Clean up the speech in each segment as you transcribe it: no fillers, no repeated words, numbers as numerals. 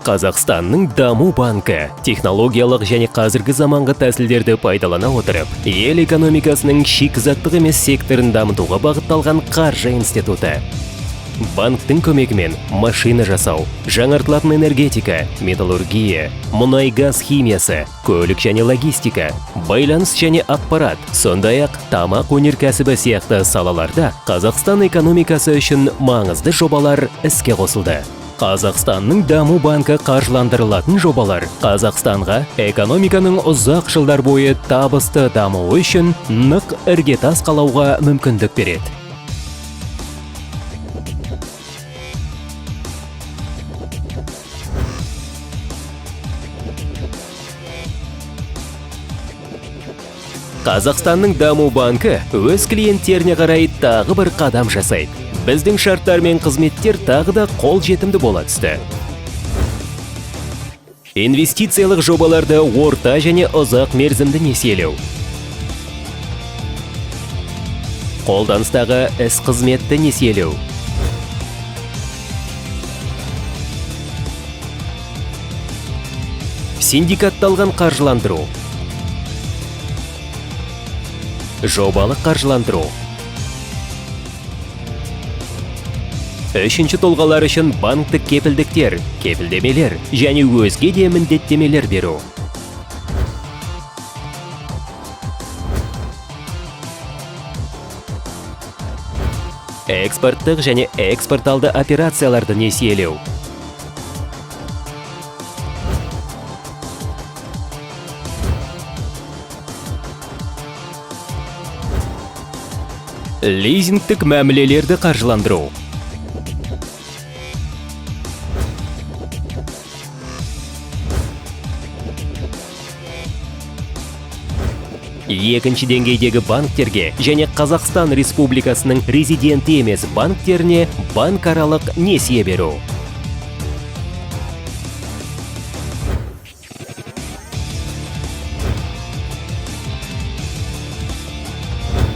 Қазақстанның даму банкі технологиялық және қазіргі заманғы тәсілдерді пайдалана отырып, ел экономикасының шикізаттық емес секторын дамытуға бағытталған қаржы институты. Банктің көмегімен машина жасау, жаңартылатын энергетика, металлургия, мұнай-газ химиясы, көлік және логистика, байланыс және ақпарат, сондай-ақ тамақ өнеркәсібі сияқты салаларда Қазақстан экономикасы үшін маңызды жобалар іске қосылды. Қазақстанның даму банкі қаржыландырылатын жобалар Қазақстанға экономиканың ұзақ жылдар бойы табысты дамуы үшін нық іргетас қалауға мүмкіндік береді. Қазақстанның даму банкі өз клиенттеріне қарай тағы бір қадам жасайды. Біздің шарттар мен қызметтер тағы да қол жетімді бола түсті. Инвестициялық жобаларды орта және ұзақ мерзімді несиелеу. Қолданыстағы іс қызметті несиелеу. Синдикатталған қаржыландыру. Жобалық қаржыландыру. Үшінші тұлғалар үшін банктік кепілдіктер, кепілдемелер және өзге де міндеттемелер беру. Экспорттық және экспортталды операцияларды несиелеу. Лизингтік мәмілелерді қаржыландыру. Екінші деңгейдегі банктерге және Қазақстан Республикасының резиденті емес банктеріне банкаралық несие беру.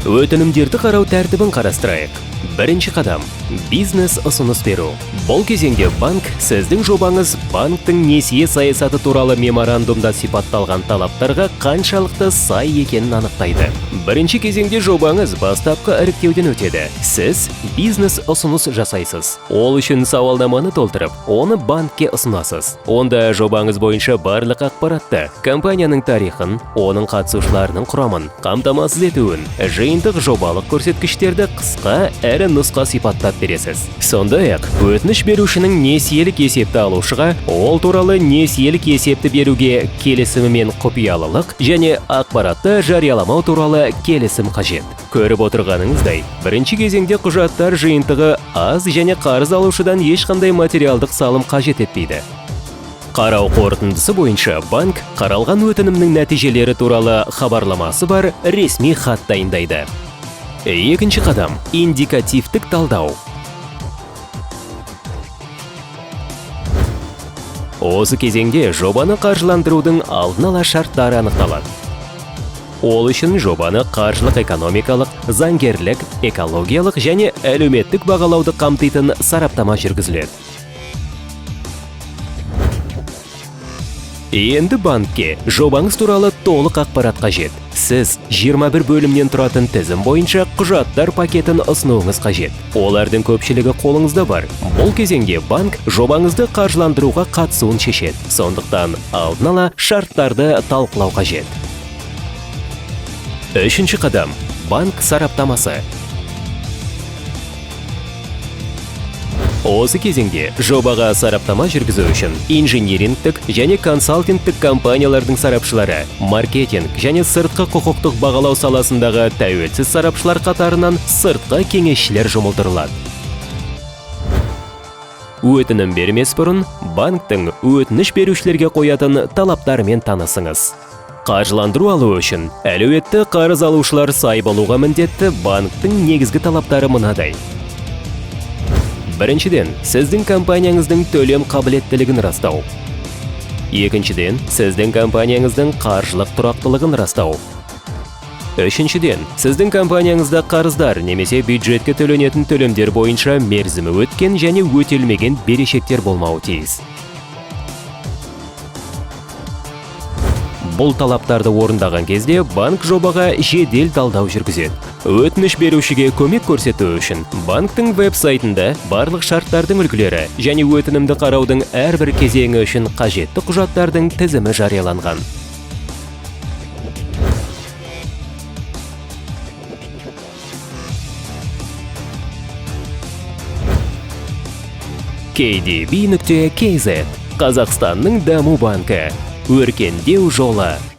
Өтінімдерді қарау тәртібін қарастырайық. Бірінші қадам – бизнес ұсыныс беру. Бұл кезеңде банк сіздің жобаңыз банктің несие саясаты туралы меморандумда сипатталған талаптарға қаншалықты сай екенін анықтайды. Бірінші кезеңде жобаңыз бастапқы іріктеуден өтеді. Сіз бизнес ұсыныс жасайсыз. Ол үшін сауалнаманы толтырып, оны банкке ұсынасыз. Онда жобаңыз бойынша барлық ақпаратты, компанияның тарихын, оның қатысушыларының құрамын, қамтамасыз етуін, жиынтық жобалық көрсеткіштерді қысқа әрі нұсқа сипаттап бересіз. Сондай-ақ, өтініш берушінің несиелік есепті алушыға ол туралы несиелік есепті беруге келісімімен құпиялылық және ақпаратты жарияламау туралы келісім қажет. Көріп отырғаныңыздай, бірінші кезеңде құжаттар жиынтығы аз және қарыз алушыдан ешқандай материалдық салым қажет етпейді. Қарау қорытындысы бойынша банк қаралған өтінімнің нәтижелері туралы хабарламасы бар ресми хат дайындайды. Екінші қадам – индикативтік талдау. Осы кезеңде жобаны қаржыландырудың алдын ала шарттары анықталады. Ол үшін жобаны қаржылық, экономикалық, заңгерлік, экологиялық және әлеуметтік бағалауды қамтитын сараптама жүргізіледі. Енді банкке жобаңыз туралы толық ақпарат қажет. Сіз 21 бөлімнен тұратын тізім бойынша құжаттар пакетін ұсынуыңыз қажет. Олардың көпшілігі қолыңызда бар. Бұл кезеңде банк жобаңызды қаржыландыруға қатысуын шешеді. Сондықтан алдын ала шарттарды талқылау қажет. Үшінші қадам – банк сараптамасы. Осы кезеңде жобаға сараптама жүргізу үшін инжинирингтік және консалтингтік компаниялардың сарапшылары, маркетинг және сыртқы құқықтық бағалау саласындағы тәуелсіз сарапшылар қатарынан сыртқы кеңесшілер жұмылдырылады. Өтінім бермес бұрын банктің өтініш берушілерге қоятын талаптарымен танысыңыз. Қаржыландыру алу үшін әлеуетті қарыз алушылар сай болуға міндетті банктің негізгі талаптары мынадай. Біріншіден, сіздің компанияңыздың төлем қабілеттілігін растау. Екіншіден, сіздің компанияңыздың қаржылық тұрақтылығын растау. Үшіншіден, сіздің компанияңызда қарыздар немесе бюджетке төленетін төлемдер бойынша мерзімі өткен және өтелмеген берешектер болмауы тиіс. Бұл талаптарды орындаған кезде банк жобаға жедел талдау жүргізеді. Өтініш берушіге көмек көрсету үшін банктің веб-сайтында барлық шарттардың үлгілері және өтінімді қараудың әрбір кезеңі үшін қажетті құжаттардың тізімі жарияланған. kdb.kz. Қазақстанның даму банкі. Өркендеу жолы.